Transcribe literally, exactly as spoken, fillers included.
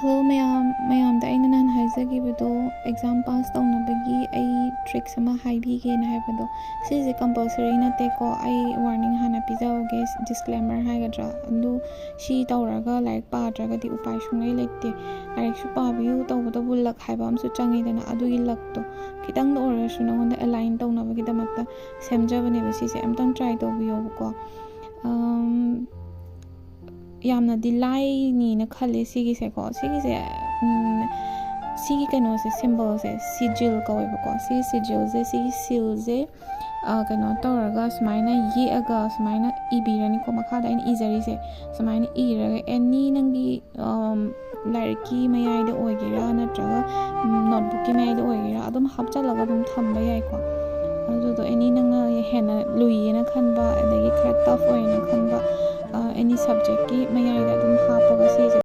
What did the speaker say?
Hello ꯃꯌꯥꯝ, ꯃꯌꯥꯝꯗ ꯑꯩꯅ ꯅꯍꯥꯟ ꯍꯥꯏꯖꯈꯤꯕꯗꯣ, ꯑꯦꯛꯖꯥꯝ ꯄꯥꯁ ꯇꯧꯅꯕꯒꯤ ꯑꯩ ꯇ꯭ꯔꯤꯛꯁ ꯑꯃ ꯍꯥꯏꯕꯤꯒꯦꯅ ꯍꯥꯏꯕꯗꯣ, ꯁꯤꯁꯦ ꯀꯝꯄꯜꯁꯔꯤ ꯅꯠꯇꯦꯀꯣ꯫ ꯑꯩ ꯋꯥꯔꯅꯤꯡ ꯍꯥꯟꯅ ꯄꯤꯖꯍꯧꯒꯦ, ꯗꯤꯁꯀ꯭ꯂꯦꯃꯔ ꯍꯥꯏꯒꯗ꯭ꯔꯥ꯫ ꯑꯗꯨ ꯁꯤ ꯇꯧꯔꯒ ꯂꯥꯏꯔꯤꯛ ꯄꯥꯗ꯭ꯔꯒꯗꯤ ꯎꯄꯥꯏ ꯁꯨꯡꯂꯩ ꯂꯩꯇꯦ꯫ ꯂꯥꯏꯔꯤꯛꯁꯨ ꯄꯥꯕꯤꯌꯨ, ꯇꯧꯕꯇꯕꯨ ꯂꯛ ꯍꯥꯏꯕ ꯑꯃꯁꯨ ꯆꯪꯉꯤꯗꯅ, ꯑꯗꯨꯒꯤ ꯂꯛꯇꯣ ꯈꯤꯇꯪꯗ ꯑꯣꯏꯔꯁꯨ ꯅꯉꯣꯟꯗ ꯑꯦꯂꯥꯏꯟ ꯇꯧꯅꯕꯒꯤꯗꯃꯛꯇ ꯁꯦꯝꯖꯕꯅꯦꯕ ꯁꯤꯁꯦ꯫ ꯑꯝꯇꯪ ꯇ꯭ꯔꯥꯏ ꯇꯧꯕꯤꯌꯣꯕꯀꯣ꯫ ꯑꯝ, ꯌꯥꯝꯅꯗꯤ ꯂꯥꯏꯅꯤꯅ ꯈꯜꯂꯦ ꯁꯤꯒꯤꯁꯦꯀꯣ꯫ ꯁꯤꯒꯤꯁꯦ, ꯎꯝ, ꯁꯤꯒꯤ ꯀꯩꯅꯣꯁꯦ, ꯁꯤꯝꯕꯜꯁꯦ ꯁꯤꯖꯤꯜ ꯀꯧꯋꯦꯕꯀꯣ꯫ ꯁꯤꯒꯤ ꯁꯤꯖꯤꯜꯁꯦ, ꯁꯤꯒꯤ ꯁꯤꯜꯁꯦ, ꯑ, ꯀꯩꯅꯣ ꯇꯧꯔꯒ ꯁꯨꯃꯥꯏꯅ ꯌꯦꯛꯑꯒ ꯁꯨꯃꯥꯏꯅ ꯏꯕꯤꯔꯅꯤꯀꯣ꯫ ꯃꯈꯥꯗ ꯑꯩꯅ ꯏꯖꯔꯤꯁꯦ ꯁꯨꯃꯥꯏꯅ ꯏꯔꯒ, ꯑꯦꯅꯤ ꯅꯪꯒꯤ, ꯑꯝ, ꯂꯥꯏꯔꯤꯛꯀꯤ ꯃꯌꯥꯏꯗ ꯑꯣꯏꯒꯦꯔꯥ ꯅꯠꯇ꯭ꯔꯒ, ꯎꯝ, ꯅꯣꯠꯕꯨꯛꯀꯤ ꯃꯌꯥꯏꯗ ꯑꯣꯏꯒꯦꯔꯥ, ꯑꯗꯨꯝ ꯍꯥꯞꯆꯜꯂꯒ ꯑꯗꯨꯝ ꯊꯝꯕ ꯌꯥꯏꯀꯣ꯫ ꯑꯗꯨꯗꯣ ꯑꯦꯅꯤ ꯅꯪꯅ ꯍꯦꯟꯅ ꯂꯨꯏꯌꯦꯅ ꯈꯟꯕ, ꯑꯗꯒꯤ ꯈꯔ ꯇꯐ ꯑꯣꯏꯌꯦꯅ ꯈꯟꯕ, ꯑ, ꯑꯦꯅꯤ ꯁꯕꯖꯦꯛꯀꯤ ꯃꯌꯥꯏꯗ ꯑꯗꯨꯝ ꯍꯥꯞꯄꯒ ꯁꯤꯁꯦ